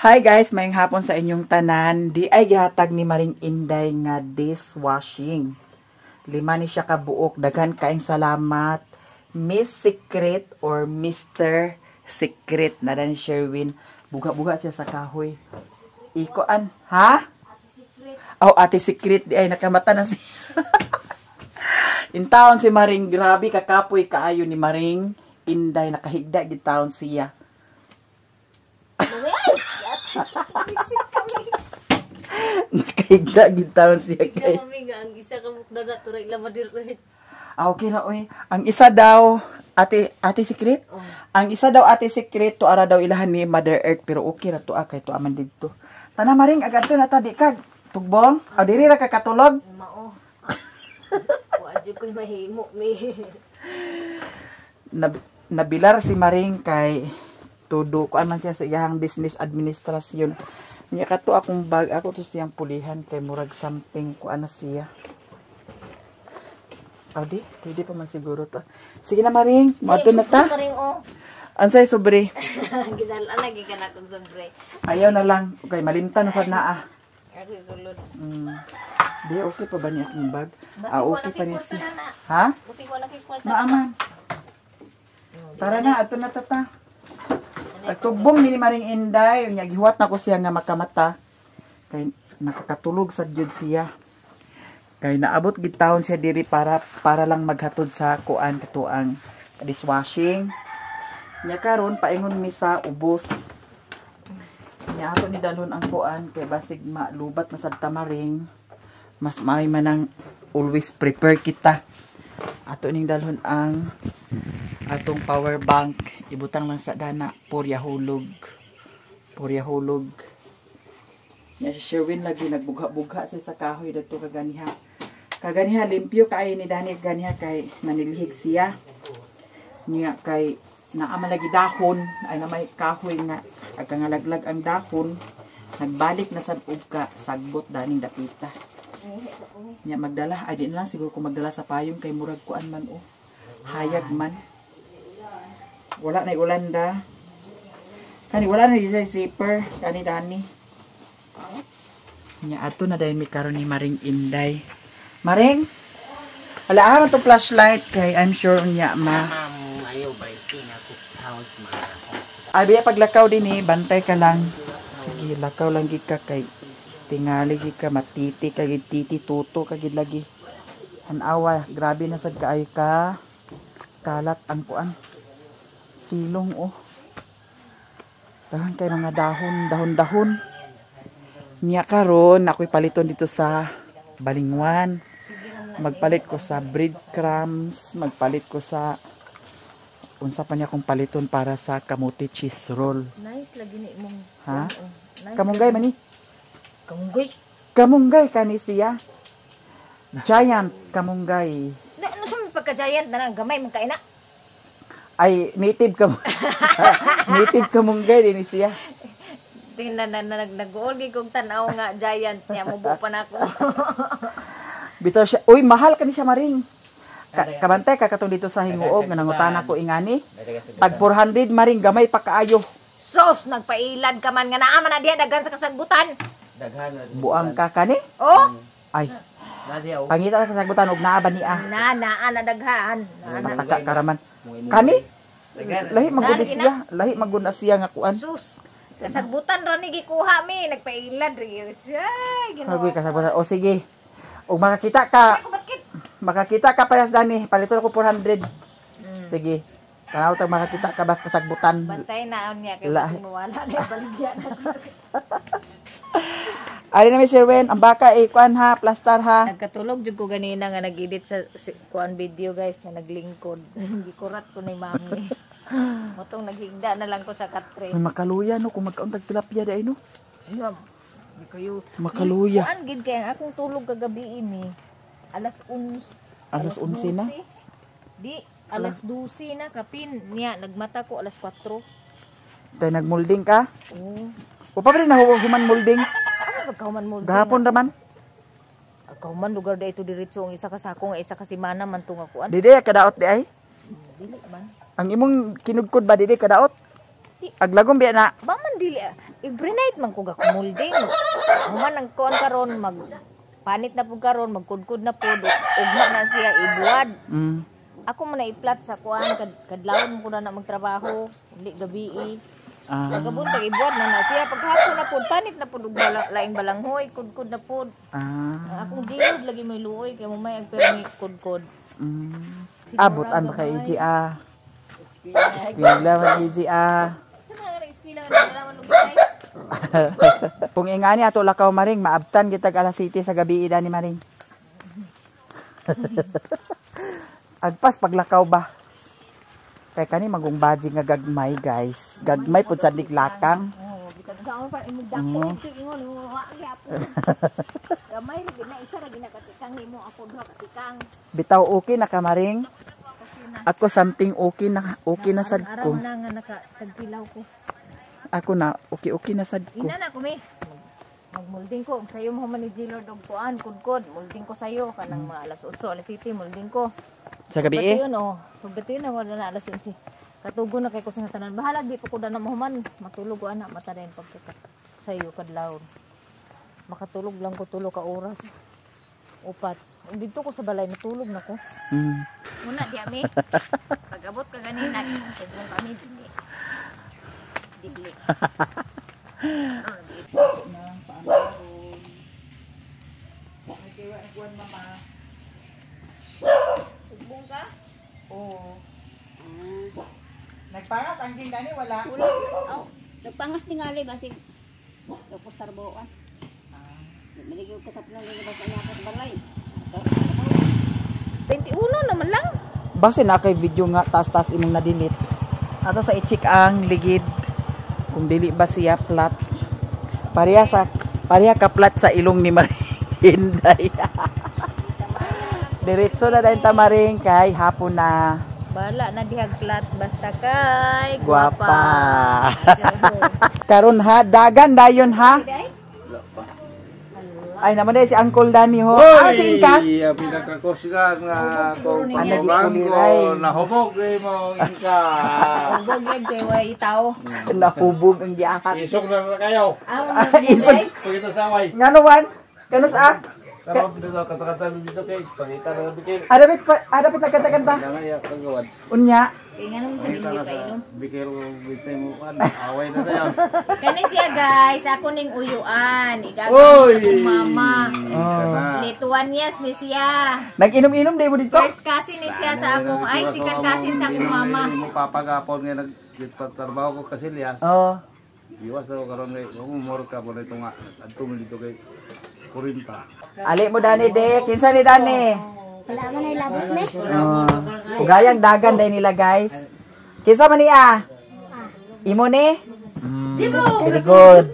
Hi guys, maayong hapon sa inyong tanan. Di ay gihatag ni Maring Inday nga dishwashing. Lima ni siya kabuok. Daghan kaayong salamat, Miss Secret or Mr. Secret na ni Sherwin. Buga-buga siya sa kahoy. Ikoan, ha? Oh, Ate Secret di ay nakamata na siya. Intawon si Maring, grabe kakapoy kaayo ni Maring Inday, nakahigda gid taon siya. Nakahigda gid taon siya kay. Kami nga ang isa ka bukda na turay lamadir. Ah, okay na oy. Ang isa daw, Ate Ate Secret? Oh. Ang isa daw, Ate Secret, to ara daw ilahan ni Mother Earth, pero okay ra to ah, kay to aman didto. Tana Maring, agad to na ta di ka tugbong. Aw, diri ra ka katulog. Mao. Wa jud ko'y mahimo mi. Nabilar si Maring kay todo kuan man siya sa iyang business administration. Nya kato akong bag, ako to siyang pulihan kay murag something kuan na siya. Aw di, pwede pa man siguro to. Sige na Maring, moadto na ta. Maring oh. Ansay sobre? Gidal-an lagi ka na kong sobre. Ayaw na lang. Okay, malimtan na sad naa. Ako sulod. Di, okay pa ba niya akong bag? Basig Ah, wala okay kay pa niya kwarta siya. na na. Ha? Basig wala kay kwarta. Maaman. Tara na, ato na tata. Pagtugbong ni Maring Inday, nya gihuwat na ko siya nga makamata. Kay nakakatulog sa jud siya. Kay naabot gid taon siya diri para lang maghatod sa kuan katuang dishwashing. Nya karon paingon mi sa ubos. Nya ato ni dalhon ang kuan kay basig malubat na sad tamaring. Mas may man ang always prepare kita. Ato ning dalhon ang atong power bank, ibutang lang sa dana, purya hulog. Purya hulog. Nya si Sherwin lagi nagbugha-bugha siya sa kahoy dadto kaganiha. Kaganiha limpyo kaayo ni Dani kaganiha kay nanilhig siya. Nya kay naa man lagi dahon, ay na may kahoy nga agkangalaglag ang dahon, nagbalik na sad og ka sagbot daning dapita. Nya magdala, ay di na lang siguro ko magdala sa payong kay murag kuan man oh. Hayag man. Wala na ulanda. Kani wala na siya zipper kani Dani. Nya ato na dayon mi karon ni Maring Inday. Maring? Wala ah man to flashlight kay I'm sure unya ma. Ma'am, ayaw breaking ako house ma. Ay biya paglakaw din eh, bantay ka lang. Sige, lakaw lang gid ka kay tingali gid ka matiti ka gid titi tuto ka gid lagi. Hanawa, grabe na sad kaayo ka. Kalat ang kuan. Silong oh. Dahan kay mga dahon, dahon-dahon. Niya karon ako'y paliton dito sa Balingwan. Magpalit ko sa breadcrumbs, magpalit ko sa unsa pa niya kong paliton para sa kamote cheese roll. Nice lagi ni imong. Ha? Oh, nice. Kamunggay man ni. Kamunggay. Kamunggay kani siya. Giant kamunggay. Na ano sa may pagka-giant na lang gamay man kaina. Ay, native kam native kamunggay din siya. Tingnan na na nag nag-uol gid kog tan-aw nga giant niya mubo pa nako. Bitaw siya. Uy, mahal kani siya Maring. Kabantay ka katong dito sa Hinguog nga nangutana ko ingani. Tag 400 Maring, gamay pa kaayo. Sos, nagpailad ka man nga naa man na diha daghan sa kasagbutan. Daghan na. Buang ka kani? Oh, Ay, Dadi aw. pangita sa kasagutan og naa ba niya? na naa na daghan. Naa na. Pataka karaman. Kani? Lahi magud Dali siya, lahi magud na siya nga kuan. Sus, kasagbutan ra ni gikuha mi, nagpailad ra gyud. Ay, Ginoo. Hagoy kasagutan. O sige. Og makakita ka, Ako basket. makakita ka parehas dani, paliton ako 400. Sige. Tanaw tag makakita ka ba kasagbutan. Bantay na niya kay mawala na baligyan. Ari na mi Sherwin, ang baka eh kuan ha, plastar ha. Nagkatulog jud ko ganina nga nag-edit sa kuan video guys nga naglingkod. Gikurat ko ni mami. Motong naghigda na lang ko sa katre. May makaluya no kung magkaon tag tilapia di ay no. Ayun. Di kayo. Makaluya. Kuan gid kay ang akong tulog kagabi ini. Alas 11. Alas 11 na. Di alas 12 na kapin niya nagmata ko alas 4. Tay nagmolding ka? Oh. O pa rin na human molding. Ano pagkahuman mo? Gahapon raman. Pagkahuman lugar da ito diretso ang isa ka sako nga isa ka semana man to nga kuan. Dili kadaot di ay. Dili man. Ang imong kinugkod ba dili kadaot? Aglagom biya na. Ba man dili ah. Every night man ko gakumulding. Human ang kuan karon mag panit na pud karon, magkudkod na pud, ugma na siya ibuwad. Ako man na i-plat sa kuan kadlawon ko na na magtrabaho, hindi gabii. Pagkabuntag ibuwad na na siya, paghapon na pud panit na pud og laing balanghoy, kudkod na pud. Ang akong jilod lagi may luoy kay mo may ang permi kudkod. Abot an ba kay EG ah. Eskwela man EG ah. Sa mga nag-eskwela nga nalaman og gitay. Kung ingani ato lakaw maring maabtan kitag alas 7 sa gabi ida ni Maring. Agpas paglakaw ba? Kay kani magong baji nga gagmay guys. Gagmay pud sa diglakang. Oh, bisan sa ako pa imong dako dito ingon wa gyapon. Gamay ra gid na isa ra gid na katikang nimo ako duha katikang. Bitaw okay na ka Maring. Ako something okay na sad ko. Araw na nga naka tagpilaw ko. Ako na okay okay na sad ko. Ina na ko mi. Magmulding ko sayo mo man ni Gilord og kuan kudkod, mulding ko sayo kanang mga alas 8, alas 7 mulding ko. Sa gabi eh. Pagkatiyon oh, pagkatiyon na wala na alas 11. Katugo na kay ko sa tanan. Bahala di pa ko na mahuman, matulog ko ana mata rin pagkaka sayo kadlawon. Makatulog lang ko tulo ka oras. Upat. Dito ko sa balay natulog na ko. Muna di ami. Pag-abot ka ganina, tugong kami dili. Dili. Tugbong ka? Oo. Nagpangas ang gindani wala. Wala. Aw, nagpangas tingali basig. Tapos tarboan. Maligyo ka sa pulang ba sa niya sa balay. 21 naman lang. Base na kay video nga taas-taas imong na-delete. Ato sa i-check ang ligid kung dili ba siya flat. Pareha ka flat sa ilong ni Marinday. Diretso na dahil tamaring kay hapon na. Bala na dihag flat basta kay Guwapa. Guwapa. Karon ha, dagan dayon ha. Ay naman dahil si Uncle Danny ho. Ah, si Inka. Oy, pinakakusgan nga Hubog siguro kung ninyo. bangko, nahubog eh mo Inka. Hubog yan kay way itaw. Nahubog ang giakat. Isog na na kayo. Ah, Isog. Pagkita sa away. Ngano man? Kanus ah? Sarap dito, kata-kata dito kay. Pagkita na bikil. Adapit pa, adapit nagkanta-kanta. Kaya ya kagawad. Unya. Kaya nga naman sa dinggi pa inom. Bikil bitay mo kan. Away na tayo. Kani siya guys, ako ning uyuan. Igagawa Oy! sa akong mama. Oh. Lituan yes ni siya. Nag-inom-inom day mo dito? First cousin ni siya sa akong, ay second cousin sa akong mama. Mo papagapon nga nagpatrabaho ko kasi lias. Oh. Iwas daw karon kay kung umor ka mo nito nga adto mo dito kay 40. Ali mo Dani de, kinsa ni Dani? Wala man ay labot me. Oh. Ugayang dagan day nila guys. Kinsa man niya? Imo ni? Very good.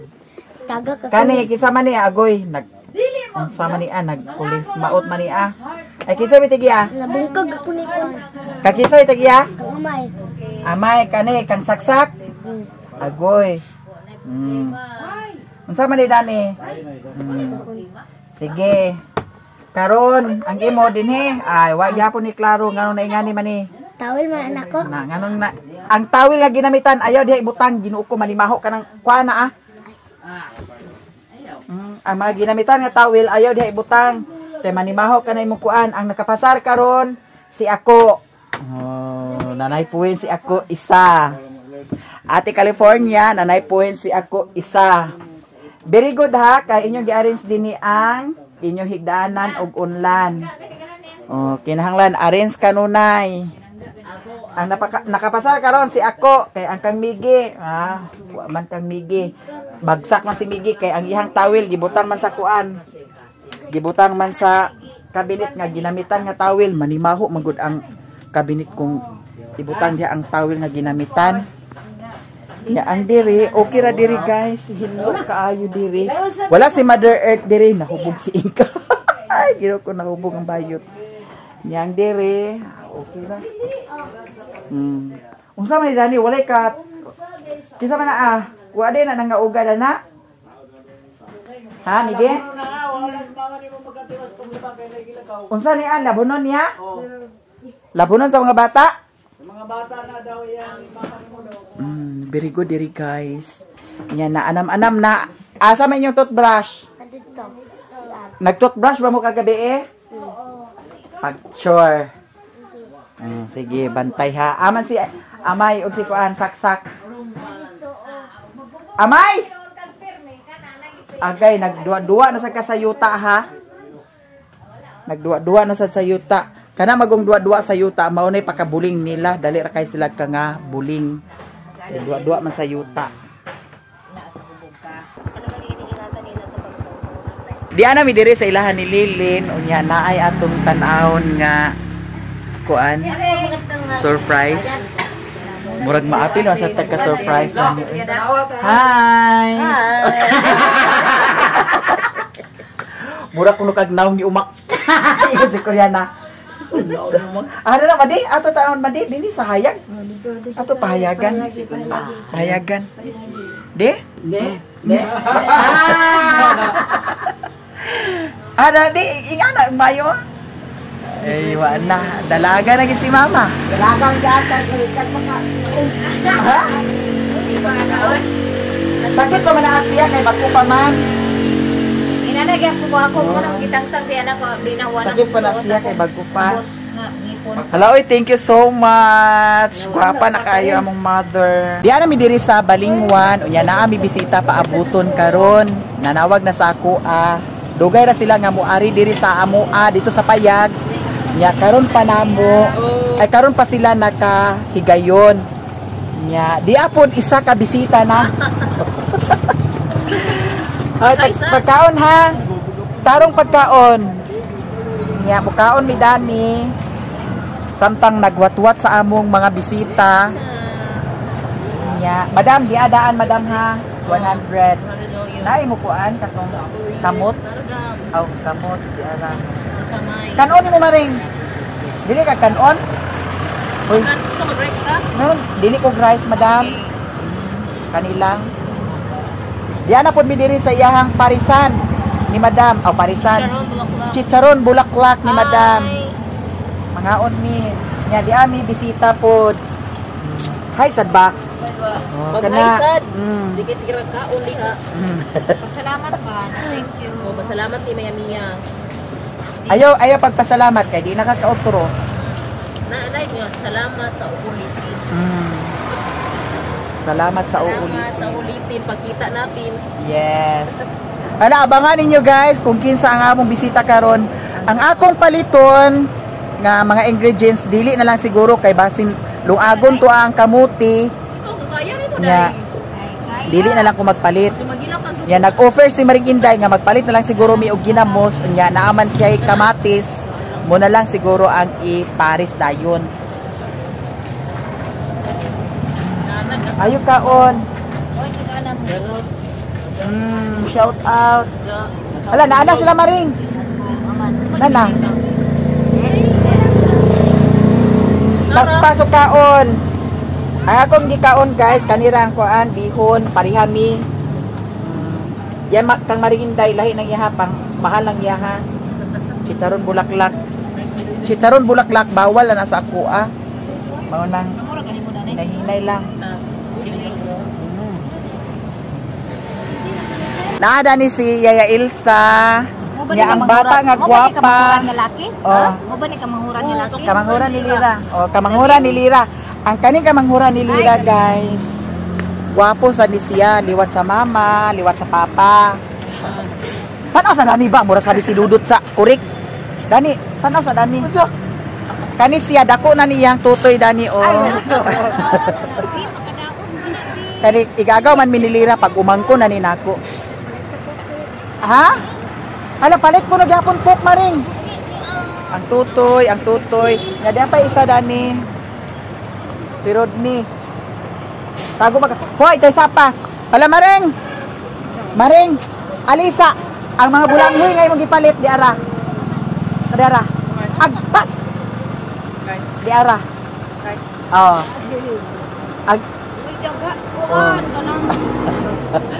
Taga ka. Kani kinsa man niya agoy nag Unsa man niya nagkulis maot man niya. Ay kinsa mi tigiya? Nabungkag ako ni kon. Kakinsa mi tigiya? Kang amay. Amay kani kang saksak. Agoy. Unsa man ni Dani? Sige. Karon ang imo dinhi ay wa gyapon ni klaro nganong naingani man ni. Tawil man anak ko. Na nganong na ang tawil nga ginamitan ayaw diha ibutang Ginoo ko manimaho ka ng kuha na ah. Ang mga ginamitan nga tawil ayaw diha ibutang. Kay manimaho ka na imong kuan ang nakapasar karon si ako. Oh, nanay puwin si ako isa. Ate California, nanay puwin si ako isa. Very good ha, kay inyong gi-arrange dinhi ang inyong higdaanan og unlan. Oh, kinahanglan arrange kanunay. Ang nakapasar karon si ako kay ang kang Migi. Ah, wa man kang Migi. Bagsak man si Migi kay ang iyang tawil gibutang man sa kuan. Gibutang man sa kabinet nga ginamitan nga tawil manimaho man gud ang kabinet kung ibutang diha ang tawil nga ginamitan. Ya ang diri, okay ra diri guys, hinlo kaayo diri. Wala si Mother Earth diri, nahubog si Inka. Ay, gino ko nahubog ang bayot. Yang diri, okay ra. Unsa man ni Dani, walay ka. Kinsa man na ah? Wa din na nangauga na na. Ha, Mige? Unsa ni an labunon niya? Labunon sa mga bata? Mga bata na daw yan, Very good diri guys. Nya na anam-anam na. Asa man inyong toothbrush? Nag-toothbrush ba mo kagabi eh? Oo. Pag-sure. Sige, bantay ha. Aman si Amay og si kuan saksak. Amay! Agay, nagduwa-duwa na sa kasayuta ha. Nagduwa-duwa na sa sayuta. Kana magong duwa-duwa sa yuta, mao nay pakabuling nila. Dali ra kay sila ka nga buling. Duwa-duwa man sa yuta. Di ana mi diri sa ilahan ni Lilin, unya naay atong tan-awon nga kuan surprise. Murag maapil sa tagka surprise na ni. Hi. Murag kuno kag naong ni umak. Si Koreana. Ano na madi? Ato taon madi dinhi sa hayag. Ato pahayagan. Pahayagan. De? De. Ana di ingana mayo. Ay, wala. Dalaga na gid si mama. Dalaga ang gata kag maka. Ha? Sakit pa man na siya kay bako pa man. Inanagya ko ako mo nang gitangtang di anak ko di na wala. Sakit pa na siya kay bago pa. Hello, oy, thank you so much. Gwapa na kayo among mother. Di ana mi diri sa Balingwan, unya naa mi bisita paabuton karon. Nanawag na sa ako ah. Dugay ra sila nga moari diri sa amoa dito sa Payag. Nya karon pa namo ay karon pa sila nakahigayon. Nya di apod isa ka bisita na. Ay, pagkaon ha. Tarong pagkaon. Nya bukaon mi dani. Samtang nagwatwat sa among mga bisita. Nya, madam di adaan madam ha. 100. Naay mo kuan katong kamot. Aw, kamot di ara. Kanon mo maring. Dili ka kanon? Uy. Mag-rice ka? Meron, dili ko rice, madam. Kanilang. Diyan na po mi diri sa iyahang parisan ni madam. Aw, parisan. Chicharon bulaklak ni madam. Mangaon mi. Nya di ami bisita pod. Hi sad ba? Oh, Mag-hi sad. Mm. Di kay sige kaon diha. Salamat ba. Thank you. Oh, pasalamat ni Maya Mia. Ayaw, ayaw pagpasalamat kay di nakakautro. Naanay niya, salamat sa uulitin. Salamat sa uulitin. Salamat sa ulitin pagkita natin. Yes. Ala, abangan ninyo guys kung kinsa ang among bisita karon. Ang akong paliton nga mga ingredients dili na lang siguro kay basin lungagon to ang kamuti. Ikaw kaya nimo Nya, dili na lang ko magpalit. Sumagila kag Nya nag-offer si Maring Inday nga magpalit na lang siguro mi og ginamos, nya naaman siya kamatis. Mo na lang siguro ang i-Paris dayon. Ayo kaon. Shout out. Ala, naana sila Maring. Nana. Pasok kaon. Ang akong gikaon guys, kanira ang kuan, bihon, parihami. Yan kang Maring Inday lahi ng iha pang mahal ang iha. Chicharon bulaklak. Chicharon bulaklak bawal na sa ako ah. Mao nang hinahinay lang. Naada ni si Yaya Ilsa. Nya ang bata nga gwapa. Oh. Mo ba ni kamanghuran nga laki? Kamanghuran ni Lira. Oh, kamanghuran ni Lira. Ang kaning kamanghuran ni Lira, guys. Gwapo sa ni siya, liwat sa mama, liwat sa papa. Tanaw sa dani ba? Mura sa di si Dudut sa kurik. Dani, tanaw sa dani. Kani siya dako na niyang tutoy dani oh. Kani igagaw man minilira pag umangko na ni nako. Ha? Hala, palit ko na gyapon cook maring. Ang tutoy, ang tutoy. Nga diyan pa isa dani. Si Rodney. Tago mag. Hoy, tay sapa. Hala maring. Maring, Alisa, ang mga bulanghoy ngay mong gipalit di ara. Di ara. Agpas. Di ara. Oh. Ag Kuan kanang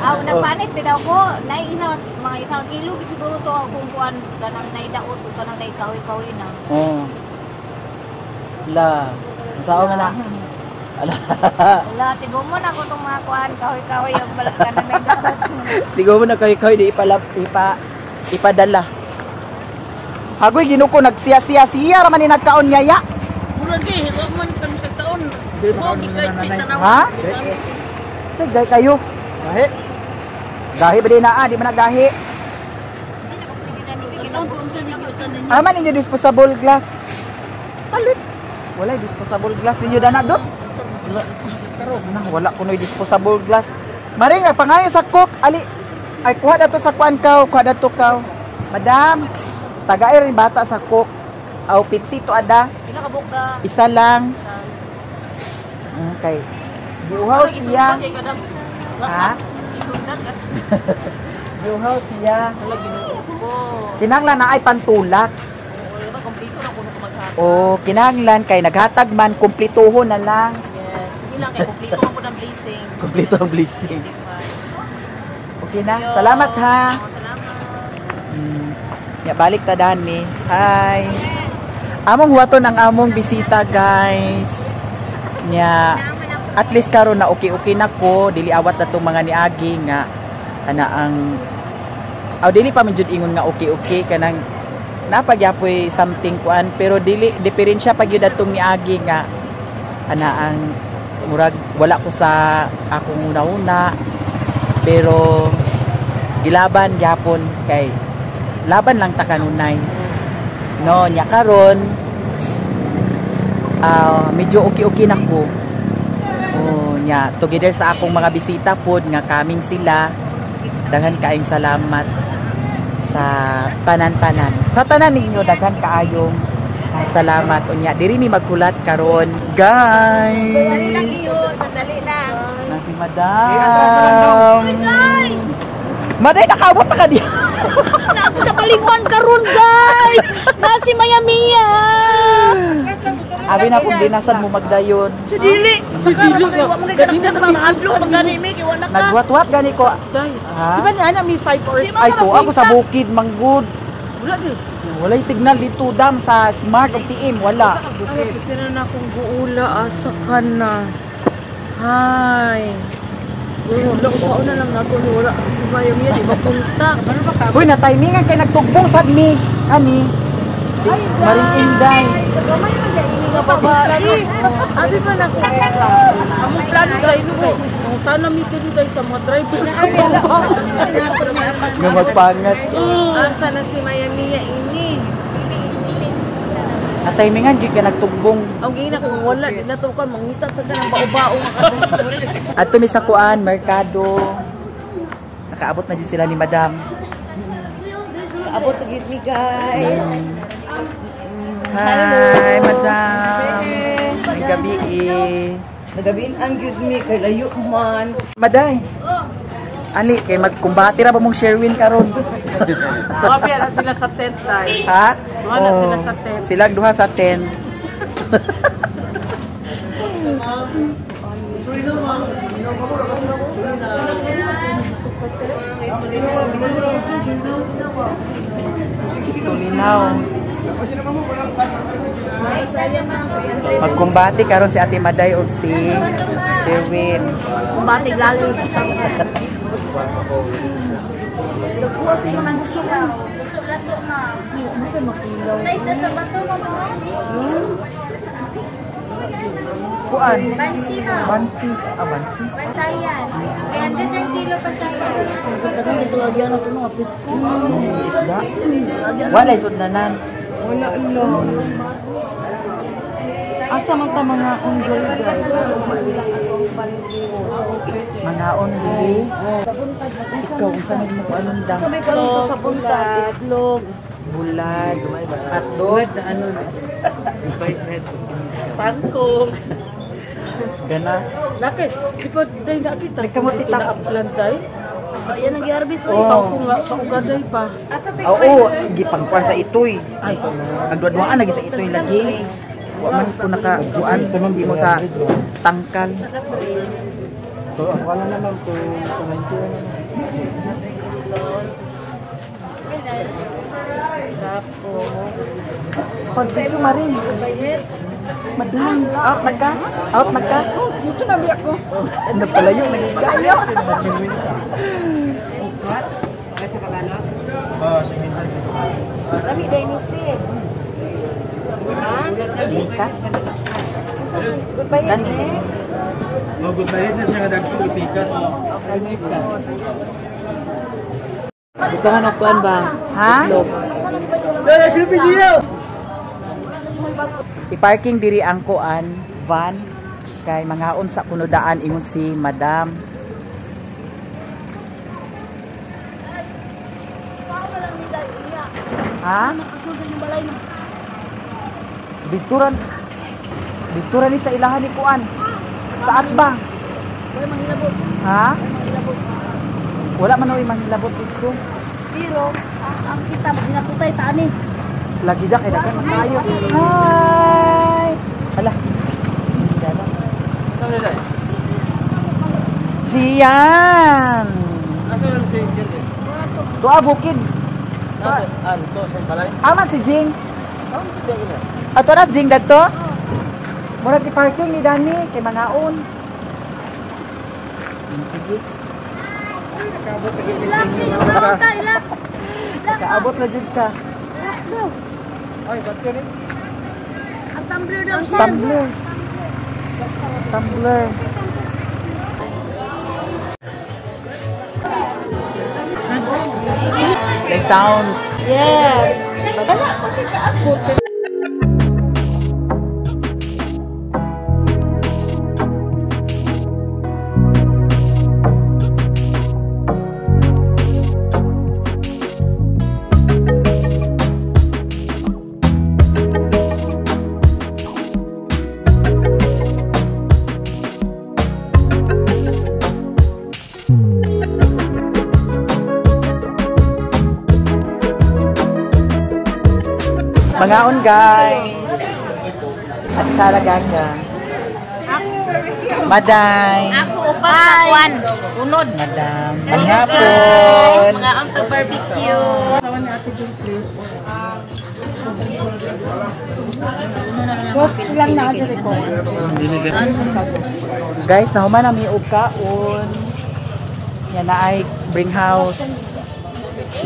aw nagpanit bitaw ko nay isa mga isang kilo siguro to akong kuan kanang naidaot o kanang naikawi-kawi na. Oh. La. Sao man na? Wala, tigo mo na ako itong mga kuhan. Kahoy-kahoy ang balakan na may dapat. Tigo mo na kahoy-kahoy di ipadala. Hagoy ginuko nagsiya-siya-siya ra man ni nagkaon yaya. Murag eh, huwag man kami tagtaon. Ha? Gahi kayo. Gahi. Gahi ba di naa? Di man na gahi. Aman ninyo disposable glass. Palit. Wala disposable glass ninyo dana dot. Wala. Wala kunoy disposable glass. Maring pangayo sa cook ali. Ay kuha dato sa kuan kaw, kuha dato kaw. Madam, tagaay rin bata sa cook. Aw Pepsi to ada. Isa lang. Okay. Giuhaw siya. Ha? Giuhaw siya. Kinahanglan na ay pantulak. O, kinahanglan kay naghatag man, kumplituhon na lang. Yes, sige lang kay kumplito ako ng blessing. Kumplito ang blessing. Okay na. Salamat ha. Salamat. Ya, balik ta dani. Hi. Among huwaton ang among bisita, guys. Nya, at least karon na okay-okay na ko, dili awat na tong mga niagi nga kana ang aw dili pa man jud ingon nga okay-okay kanang napagyapoy something kuan pero dili diferensya pag yun atong niagi nga ana ang murag wala ko sa akong una-una pero gilaban gyapon kay laban lang ta kanunay no nya karon medyo okay-okay na ko. Oh, nya together sa akong mga bisita pod nga kaming sila. Daghan kaayong salamat sa tanan-tanan. Sa tanan ninyo daghan kaayong salamat unya. Diri mi maghulat karon, guys. Sandali lang iyo, sandali lang. Na si Madam. Maday nakaabot na ka diha. Na ako sa palingwan karon, guys. Na si Maya Mia. Abi na kung dinasan mo magdayon. Si Dili. Si Dili. Nagwat-wat gani ko. Ha? Di ba ni ana mi 5 or 6? Ay ko ako sa bukid manggod. Wala di. Walay signal dito dam sa Smart o TM wala. Ay, pipira na akong guula asa ka na. Hi. Wala ko na lang nato ni wala. Maya Mia di ba punta? Hoy na timingan kay nagtugbong sad mi. Ani. Maring Inday. Abi pa na ko. Among plano dai no. Ang tanam mi diri dai sa mga driver sa mga. Nga magpangat. Asa na si Maya Mia ini? Na timingan gyud ka nagtugbong. Ang gina kung wala di na to kan mangita ta ka ng bao-bao nga ka. Adto mi sa kuan merkado. Nakaabot na jud sila ni Madam. Kaabot gyud mi guys. Hi, Madam. May gabi eh. Nagabian gyud mi kay layo man. Maday. Ali, kay magkumbati ra ba mong Sherwin karon? Grabe na sila sa tent tay. Ha? Wala sila sa tent. Silang duha sa tent. Sulinaw. Magkumbati karon si Ate Maday og si Sherwin. Kumbati lalos. Kuan. Bansi na. Bansi. Ah, bansi. Bansayan. Ayan, din kilo pa sa Isda. Wala isudnanan. Wala lo. Asa man ta mga unggoy guys? Mangaon dili. Ikaw unsa man mo anong dam? Sa may karon to sa buntag, itlog, Bulag, hotdog, Ano? pangkong. gana. Laki, di ba day nakita? Nagkamot ita. Upland day. Ayan ang giarbis Oh. oy. Ko nga sa ugaday pa. Oo, gipangkuan sa itoy. Ay, nagduwa-duaan lagi sa itoy lagi. Wa man ko nakakuan di mo sa tangkal. Wala naman ko 90. Pag dito marin. Madam, out na ka? Out na ka? Dito na biya ko. Napalayo na kayo. Lami day ni si. Goodbye eh. Magutahid na siya nga dagko ipikas. Butangan og kuan ba? Ha? I-parking diri ang kuan van kay mangaon sa kunudaan ingon si Madam. Ha? Bigturan. Bigturan ni sa ilahan ni kuan. Sa atbang. Ha? Wala man oy manghilabot gusto. Pero ang kita maghilabot taani. Lagi da kay daghan maayo. Hi. Hala. Siyan. Asa lang si Jing? Tuwa bukid. Ano sa balay? Aman si Jing. Ato na Jing dadto. Murag i-parking ni Dani kay mangaon. Sige. Ilak, ilak. Kaabot na jud ka. Ay, ba't ka rin? Ang tumbler daw siya. Tumbler. Tumbler. May sounds. Yes. Wala ko siya kaabot. Mangaon guys. At Sara Gaga. Maday. Ako upat sa kuan. Unod. Madam. Manghapon. Mga ang barbecue. Lang na diri ko. Guys, nahuman na mi og kaon. Yan na ay bring house.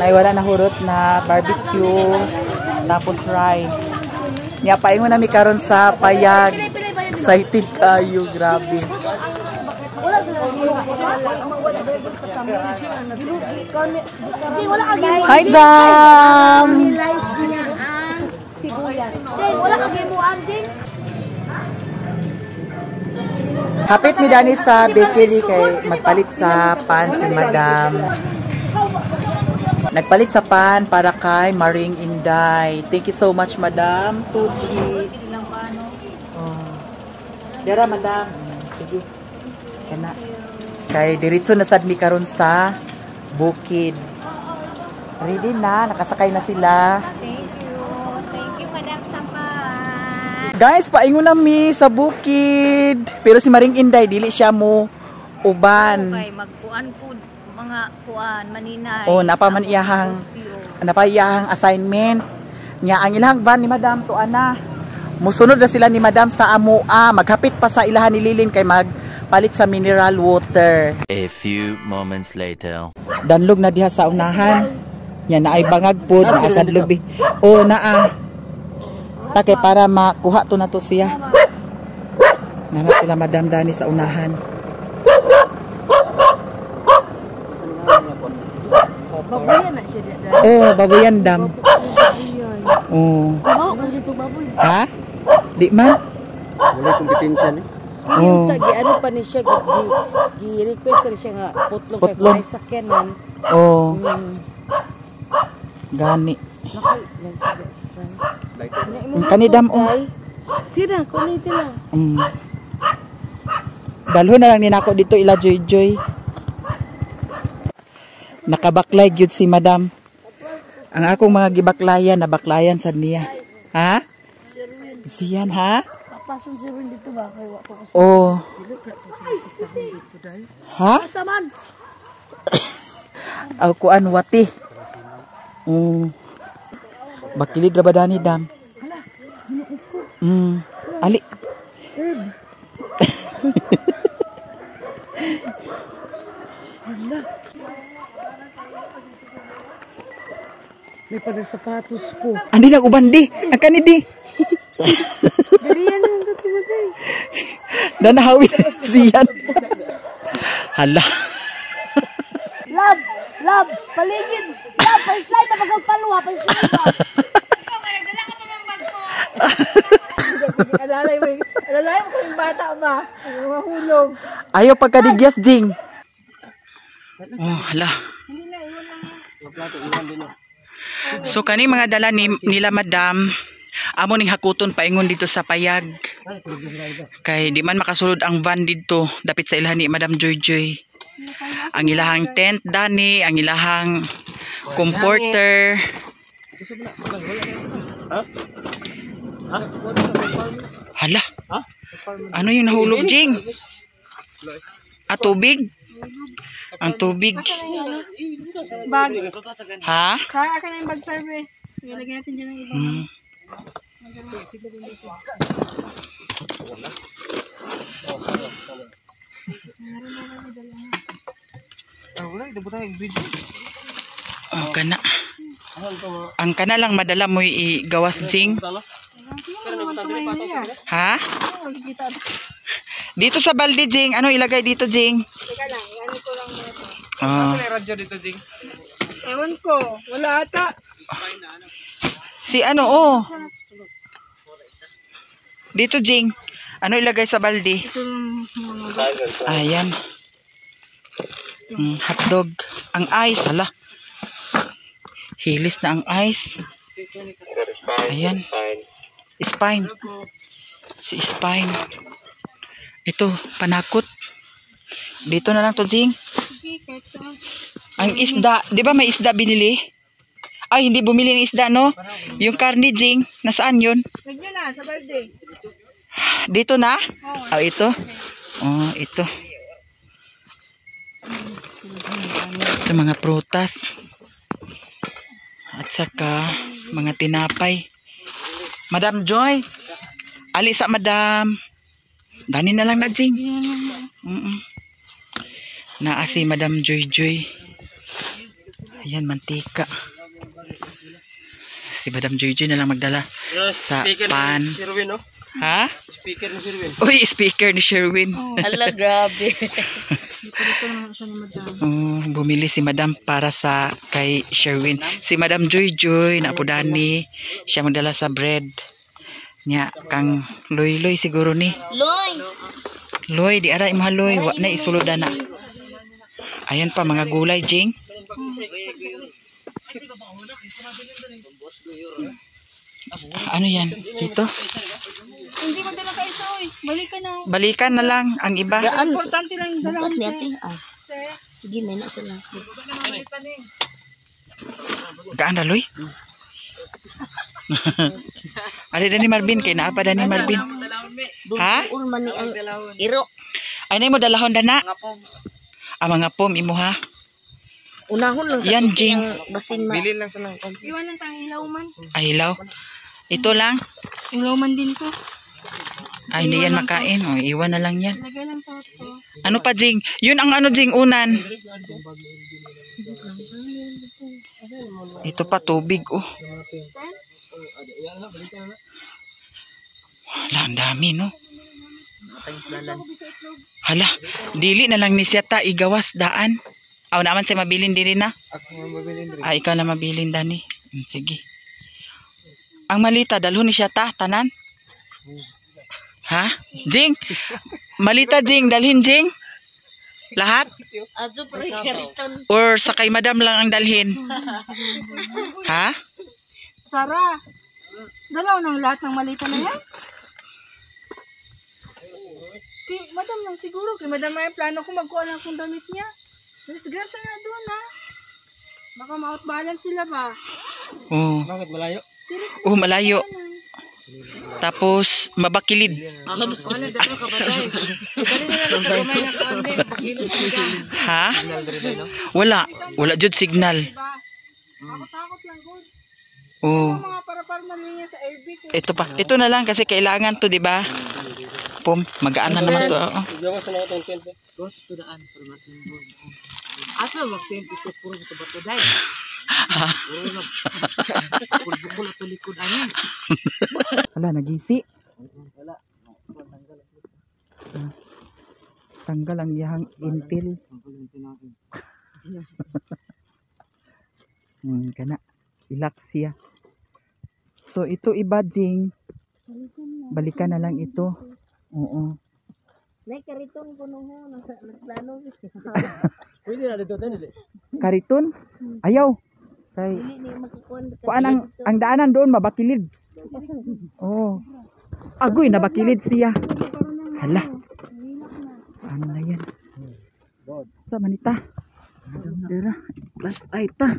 Nay wala na hurot na barbecue tapos rice. Nya paingon na mi karon sa payag. Excited kayo, grabe. Wala ka Hi, Dam! Slice niya ang sibuyas. Jing, wala ka gimuan, Jing. Hapit mi dani sa bakery kay magpalit sa pan si Madam. Nagpalit sa pan para kay Maring Inday. Thank you so much, Madam. Tucci. Oh. Dara, Madam. Sige. Kana. Kay diretso na sad mi karon sa bukid. Ready na, nakasakay na sila. Thank you. Thank you, Madam Sapan. Guys, paingon na mi sa bukid. Pero si Maring Inday dili siya mo uban. Okay, magkuan po mga kuan maninay. Oh, napa man iyahang napa iyahang assignment. Nya ang ilang van ni Madam to ana. Musunod na sila ni Madam sa amoa, maghapit pa sa ilahan ni Lilin kay magpalit sa mineral water. A few moments later. Danlog na diha sa unahan. Nya naay bangag pod naa sa lubi. Oh, naa. Ta kay para makuha to na to siya. Nana sila Madam Dani sa unahan. Babuyan na siya dada. Oh, babuyan dam. Oh. Ha? Di man? Wala kompetensya ni. Oh. Yung gi ano pa ni siya gi, gi request rin siya nga putlong kay Putlong. kuhay sakyanan. Oh. Gani. Kanidam oh. Tira, kunin tila. Dalhon na lang ni nako dito ila Joy Joy. Nakabaklay gyud si Madam. Ang akong mga gibaklayan nabaklayan sad niya. Ha? Siyan ha? Papason si Rin dito ba? Kay wa ko. Oh. Ha? Asa man? Aw kuan wati. Bakilid ra ba dani dam? Ali. May pa sapatos ko. Andi nang uban di. Ang kani di. Dali yan ang katimatay. Danahawi siyan. Hala. Love, love, paligid. Love, pa-slide na pagpaluha, pa-slide pa. Alalay mo ko yung bata ba? Mahulog. Ayaw pagkadigyas, Jing. Oh, hala. So kani mga dala nila madam, amo ning hakuton paingon dito sa payag. Kay di man makasulod ang van didto dapit sa ilahan ni Madam Joy Joy. Ang ilahang tent dani, ang ilahang comforter. Hala. Ano yung nahulog, Jing? Ah, tubig? Ang tubig. Bag. Ha? Kaya ka na yung bag survey. Ilagay natin dyan ang iba. Oh, kana. Ang kana lang madala mo igawas, Jing. Ha? Dito sa balde, Jing. Ano ilagay dito, Jing? Teka lang, ano ko lang muna to. Oh. Radyo dito, Jing. Ewan ko, wala ata. Si ano, oh. Dito, Jing. Ano ilagay sa balde? Ayan. Hotdog. Ang ice, hala. Hilis na ang ice. Ayan. Spine. Si spine. Ito, panakot. Dito na lang to, Jing. Ang isda, di ba may isda binili? Ay, hindi bumili ng isda, no? Yung karne, Jing, nasaan yun? Lagyan na, sa balde. Dito na? Oh, ito. Oh, ito. Ito mga prutas. At saka mga tinapay. Madam Joy. Ali sa madam. Dani na lang na, Jing. Naa si Madam Joy Joy. Ayan, mantika. Si Madam Joy Joy na lang magdala sa pan. Sherwin, no? Ha? Speaker ni Sherwin. Uy, speaker ni Sherwin. Ala, grabe. Oh, bumili si Madam para sa kay Sherwin. Si Madam Joy Joy na po dani, siya magdala sa bread. Nya kang Loy Loy siguro ni. Loy! Loy, di ara imong Loy, wa na isulod na. Ayan pa mga gulay, Jing. Ano yan? Dito? Hindi mo dala kayo, oy. Balikan na. Balikan na lang ang iba. Importante lang dala. Bukat ni ate. Ah. Sige, may nasa lang. Gaan na, Loy? Ali dani Marvin kay naa pa dani Marvin. Ha? Ulman ni ang iro. Ay nay mo dalahon dana. Ah, mga pom imo ha. Unahon lang sa Yan, tuti Jing. ang basin ma. Bilin lang sa nang. Iwan lang tayong ilaw man. Ay hilaw. Ito lang. Ilaw man din to. Ay hindi yan makain. O, iwan na lang yan. Lagay lang to. Ano pa, Jing? Yun ang ano, Jing, unan. Ito pa, tubig, oh. Wala, ang dami, no? Hala, dili na lang ni siya ta, igawas, daan. Aw, naman siya mabilin dili na. Ako ang mabilin rin. Ah, ikaw na mabilin, Dani. Sige. Ang malita, dalhon ni siya ta, tanan. Ha? Jing? Malita, Jing. Dalhin, Jing? Lahat? Or sa kay madam lang ang dalhin? Ha? Sara, dalaw ng lahat ng malita na yan? Kay madam lang siguro. Kay madam may plano ko magkuha lang kung damit niya. Disgrasya na doon, ha? Baka ma-outbalance sila ba? Oo. Bakit malayo? Oh, malayo. Tapos, mabakilid. Ha? Wala. Wala jud signal. Takot-takot lang, good. Oh. Mga para-para na linya sa LB. Ito pa. Ito na lang kasi kailangan to, di ba? Pum, magaan na naman to. Oo. Gawas na itong tent. Asa mag-20 puro bato-bato dai. Bukol ato likod ani. Wala, nagisi. Tanggal ang iyahang intil. Kana. Ilak siya. So ito iba, Jing. Balikan na lang ito. Oo. Nay kariton kuno ho, nagplano. Pwede na dito tayo. Kariton? Ayaw. Kay Dili ni makakuan. kuan ang daanan doon mabakilid. Oo. Agoy, nabakilid siya. Hala. Ano na yan? Sa manita. Dira, flashlight ta.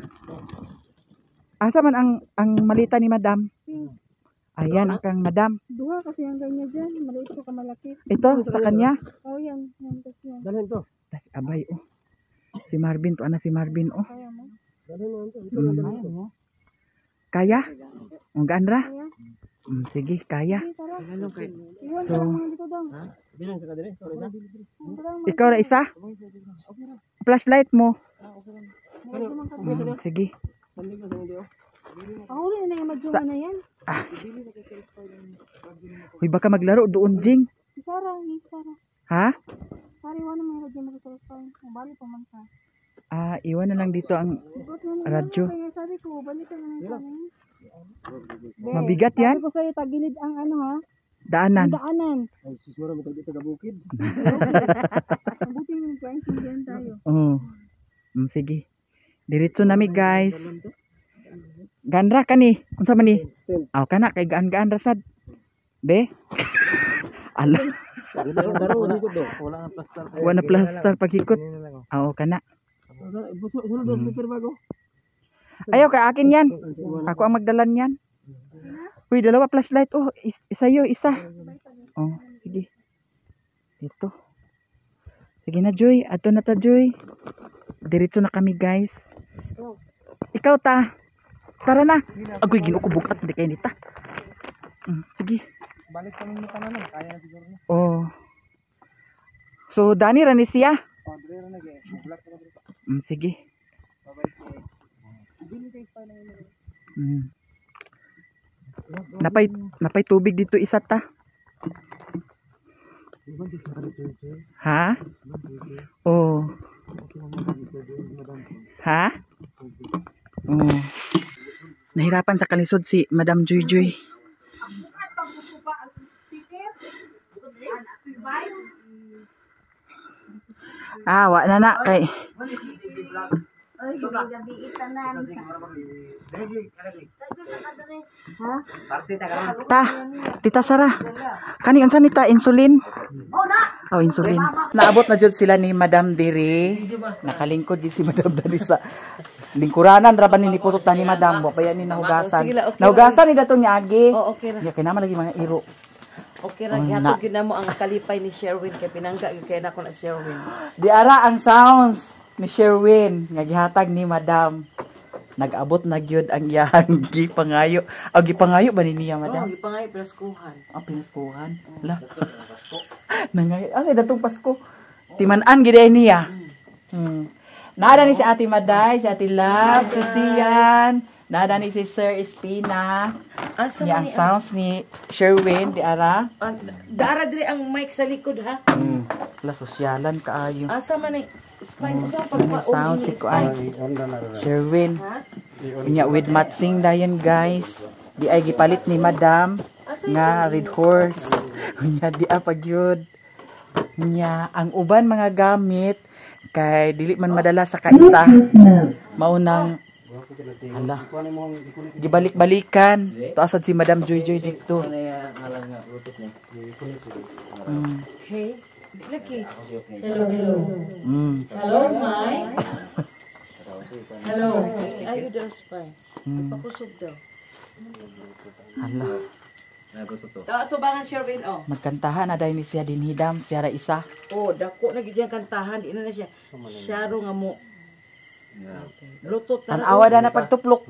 Asa man ang malita ni Madam? Ayan ang kang Madam. Duha kasi ang ganyan dyan. Maliit ko kamalaki. Ito sa kanya. Oh, yan. Yan, tas yan. Dalhin to. Tas abay oh. Si Marvin to ana si Marvin oh. Kaya mo? Dalhin mo to. Ito na dalhin to. Kaya? Ang gaan ra? Sige, kaya. Sige, tara. Iwan So, ka lang mga dito daw. Bilang sa kadere. Sorry na. Ikaw ra isa? Flashlight mo. Sige. Sandig na sandig oh. Ahuli na lang yung madjunga na yan. Uy, baka maglaro doon, Jing. Si Sarah, si Sarah. Ha? Sarah, iwan na mga radyo mo sa phone. Bali pa man ka. Ah, iwan na lang dito ang Buot na lang. radyo. Kaya sabi ko, balik ka na lang sa amin. Mabigat yan. Sabi ko sa'yo, tagilid ang ano ha? Daanan. Ang daanan. Ay siguro mo tag dito sa bukid. Mabuti yung nagkaintindihan tayo. Oo. Sige. Diretso nami, guys. Ganra kani. Unsa man ni? Aw kana kay gaan-gaan ra sad. Be. Ala, Daro dito do. Wala na plaster. wala na plaster paghikot. Aw kana. Sulod do speaker bago. Ayaw kay akin yan. Ako ang magdala niyan. Uy, dalawa flashlight. Oh, isa yo, isa. Oh, sige. Ito. Sige na, Joy. Ato na ta, Joy. Diretso na kami, guys. Ikaw ta. Tara na. Agoy, ginoo ko bugat. Hindi kayo nita. Sige. Balik kami ni tanan. Kaya na siguro na. Oh. So, Dani, ra ni siya. Oh, dire ra na gyud. Black ra dire. Sige. Napay tubig dito isa ta. Ha? Oh. Ha? Oh. Nahirapan sa kalisod si Madam Joy Joy. Ah, wa na na kay. Oy, gabi itanan. Ta, Tita Sara. Kani unsa ni ta insulin? Oh, insulin. Naabot na jud sila ni Madam diri. Nakalingkod gid si Madam diri sa lingkuranan ra ba ni niputot na ni Madam, wa pa yan ni nahugasan. Sige la, okay ra. Nahugasan ni datong niagi. Oo, okay ra. Ya kay naman lagi mga iro. Okay ra Oh, gihatod gyud namo ang kalipay ni Sherwin kay pinangga gyud kay nako na Sherwin. Di ara ang sounds ni Sherwin nga gihatag ni Madam. Nag-abot na gyud ang iyang gipangayo. Aw gipangayo ba ni niya, Oh, Madam? gipangayo praskuhan. Ah, pinaskuhan. La. Nangay. Ah, sa datong Pasko. Timan-an gid ay niya. Naada ni si Ate Maday, si Ate Love, si Sian. Naada ni si Sir Espina. Asa Niya man ang ni sounds ni Sherwin, di ara. ang daara diri ang mic sa likod ha. La sosyalan kaayo. Asa man ni spine usa Ang pagpa sound si Kuan. Sherwin. Unya with matching dayon guys. Di ay gipalit ni Madam nga red horse. Unya di a pagyud. Unya ang uban mga gamit kay dili man madala sa kaisa. Maunang hala. Gibalik-balikan. Tuasad si Madam Joy Joy dito. Hey, laki. Hello, Mike. Hello. Ayo daw spine. Pakusog daw. Hala. Tawa tubangan Sherwin oh. Magkantahan na dahil ni siya dinhidam siya ra isa. Oh, dako na gid yung kantahan di na na siya. Syaro nga mo. Bluetooth na. Tanawa na na pagtuplok.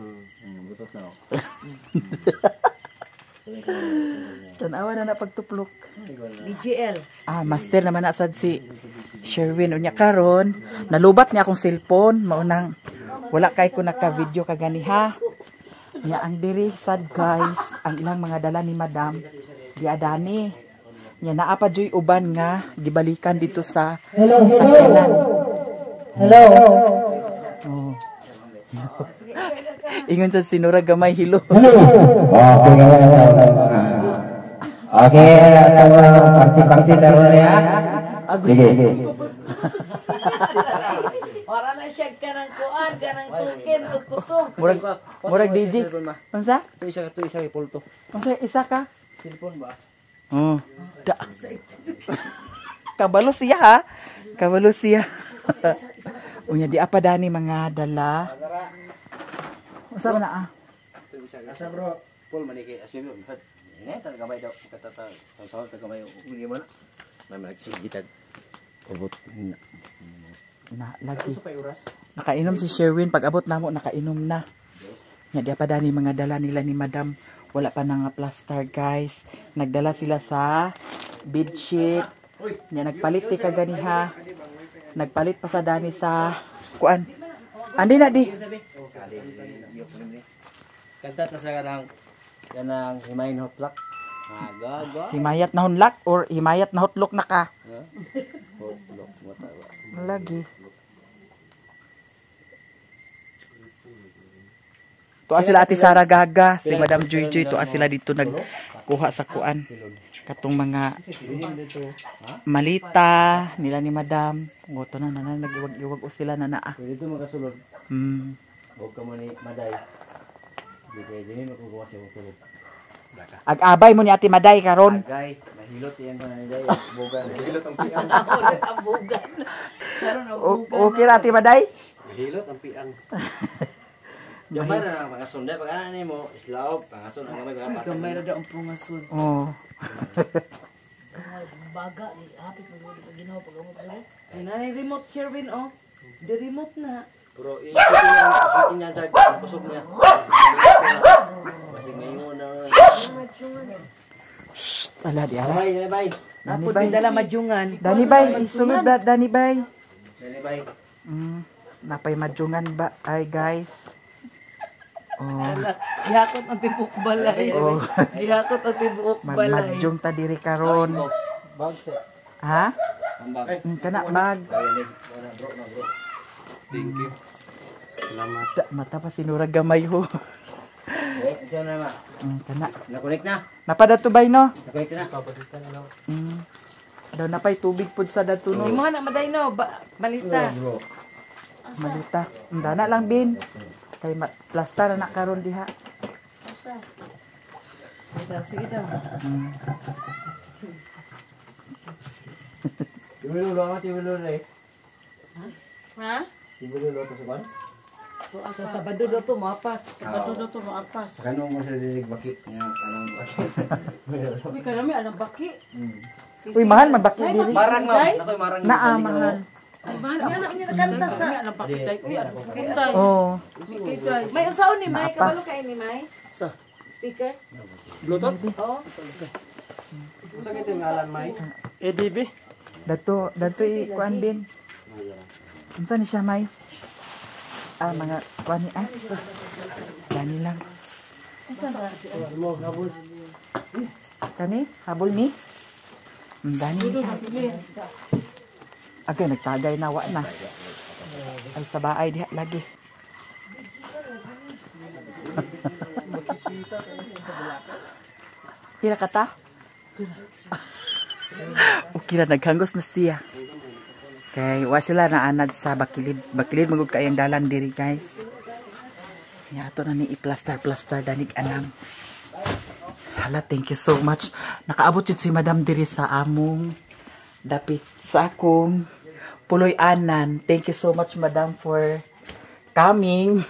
Tanawa na na pagtuplok. DJL. Ah, master naman na sad si Sherwin. Unya karon, nalubat niya akong cellphone, maunang Wala kay ko naka-video kaganiha. Nya ang diri sad guys, ang ilang mga dala ni Madam diadani. Nya naa pa joy uban nga gibalikan dito sa sakyanan. Hello. Oh. Ingon sa sinura gamay hilo. Okay, okay, parti-parti taron ya. Sige. Wala na siya kanang kuan, kanang tukin ug kusog. Murag DJ. Unsa? Ito isa ipulto. Unsa isa ka? Cellphone ba? Oh. Da. Kabalo siya ha. Kabalo siya. Unya di apa dani mga dala. Unsa man na ah? Asa bro? Paul maniki asmi mo. Ini tan gamay daw katata sa gamay uli mo na. May magsigitag. Ubot na. Na lagi. Nakainom si Sherwin pag abot namo nakainom na. Nya di pa dani mga dala nila ni Madam. Wala pa na nga plaster guys. Nagdala sila sa bedsheet. Nya nagpalit ti kaganiha. Nagpalit pa sa dani sa kuan. Andi na di. Kanta ta sa kanang himayin hotlak. Agaga. Himayat na hunlak or himayat na hotlok na ka. Hotlok mata. Lagi. Tuwa sila Ate Sara Gaga, si Madam Joy Joy, tuwa sila dito nagkuha sa kuan. Katong mga malita nila ni Madam. Ngoto na na nagiwag-iwag o sila na naa. Pwede ito makasulod. Huwag ka mo ni Maday. Hindi kaya din makukuha siya matulog. Ag-abay mo ni Ate Maday karon. Agay, mahilot yan ko na ni Day. Bugan. Mahilot ang piang. Ang bugan. Okay ra Ate Maday? Mahilot ang piang. Gamay ra ang pangason day pag ana nimo islaw pangason ang gamay pag Gamay ra daw ang pangason. Oh. Baga hapit mo gud ginawa pag amot diri. Ay nanay remote Sherwin oh. The remote na. Pero i-shooting niya dyan, kusog niya. Kasi maingon na. Shh, ala di ara. Bay, bay. Dani Napod bay. dala madjungan. Dani bay, sulod ba Dani bay. Dani bay. Napay madjungan ba ay guys. Oh. Gihakot ang tibuok balay. Oh. Gihakot ang tibuok balay. Magmadjong ta diri karon. Bag. Ha? Bag. Kana bag. Thank you. Salamat. Da, mata pa sinura gamay ho. Eh, ito na ma. Kana. Nakunik na. Napada tubay no? Nakunik na. Daw napay tubig pud sa dato no. Imo na maday no, malita. Malita. Dana lang bin. Kay plaster na karon diha. Asa? Sige daw. Tibulo ma, tibulo eh. Ha? Tibulo to sa ban? Sa Sabado do to moapas. Sabado do to moapas. Kanong mo sa dinig baki nga kanang baki. Uy kanami anang baki. Uy mahal man baki diri. Marang ma'am, nakoy marang. Naa mahal. Ay mahal ana niya nakanta sa anang baki day. Uy anang baki day. Oh. May unsaon ni May kabalo kay ni May? Sa speaker. Bluetooth? Oh. Unsa kay ngalan May? ADB. Dato dato i kuan bin. Unsa ni siya May? Ah, mga kuan ni ah. Dani lang. Kani habol ni. Dani. Agay nagtagay na wa na. Ay sa baay diha lagi. Pila ka ta? Okay ra naghangos na siya. Kay wa sila naanad sa bakilid. Bakilid magud kay ang dalan diri guys. Nya ato na ni i-plaster-plaster danig anang. Hala, thank you so much. Nakaabot jud si Madam diri sa among dapit sa akong puloy-anan. Thank you so much Madam for coming.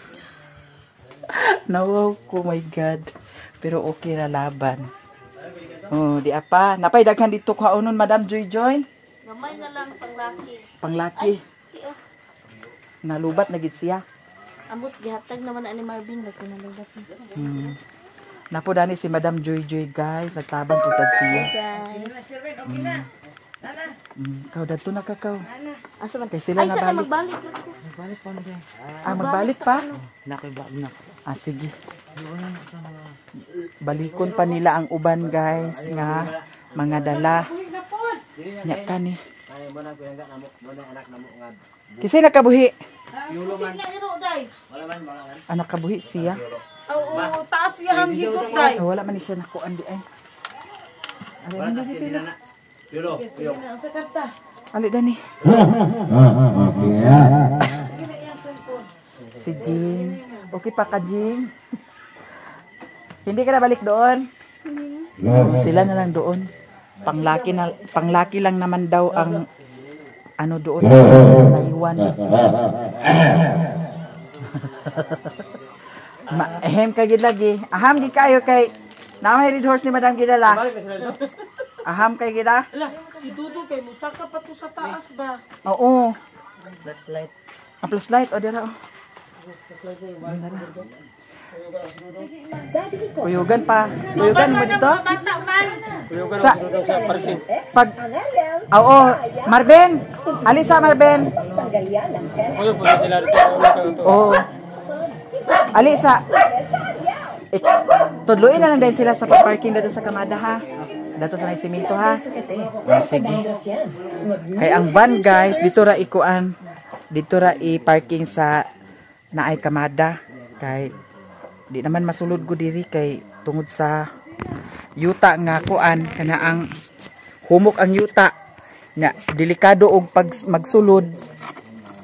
Nawaw ko, my God. Pero okay ra laban. Oh, di apa. Napay daghan dito kaonon Madam Joy Joy. Gamay na lang panglaki. Panglaki. Ay, Nalubat na gid siya. Amot gihatag naman ani Marvin nagkunalubat. Napo dani si Madam Joy Joy guys, nagtabang pud siya. Guys. Okay na. Ikaw dadto na kakaw. Asa man? Kay sila Ay, na sana balik. magbalik. Magbalik pa na. Ah, magbalik pa? Ah, sige. Balikon pa nila ang uban, guys, nga mga dala. Nya kani. Ay mo na kuyang namo, mo na anak namo nga. Kasi nakabuhi. Yulo man. Wala man, wala man. Anak kabuhi siya. Oo, taas siya ang higop day. Ah, wala man ni siya nakuan di ay. Wala tas kay na. Yulo, yulo. Sa kanta. Ali dani. Okay ya. Si Jing. Okay pa ka, Jing? Hindi ka na balik doon? Sila na lang doon. Panglaki lang naman daw ang ano doon, naiwan. Ehem ka gid lagi. Aham gid kayo kay na may red horse ni Madam Gidala. Aham kay gida? Ala, si Dudu kay musaka pa to sa taas ba? Oo. Flashlight. Ang flashlight o dira. Kuyugan pa. Kuyugan mo dito? Bata man. Sa pag Oo, Marvin. Alisa Marvin. Oo. Alisa. Eh, tudluin na lang din sila sa parking dito sa Kamada ha. Dito sa may simento ha. Oh, sige. Kay ang van guys, dito ra ikuan. Dito ra i-parking sa naay Kamada. Kay di naman masulod ko diri kay tungod sa yuta nga kuan kana ang humok ang yuta nga delikado og pag magsulod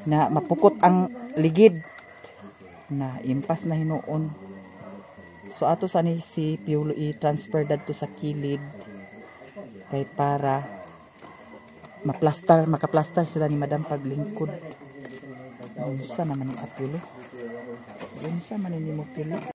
na mapukot ang ligid na impas na hinuon. So ato sa ni si Piolo i-transfer dadto sa kilid kay para maplastar, makaplastar sila ni Madam paglingkod. Unsa naman ni Piolo? Unsa man ni mo Piolo?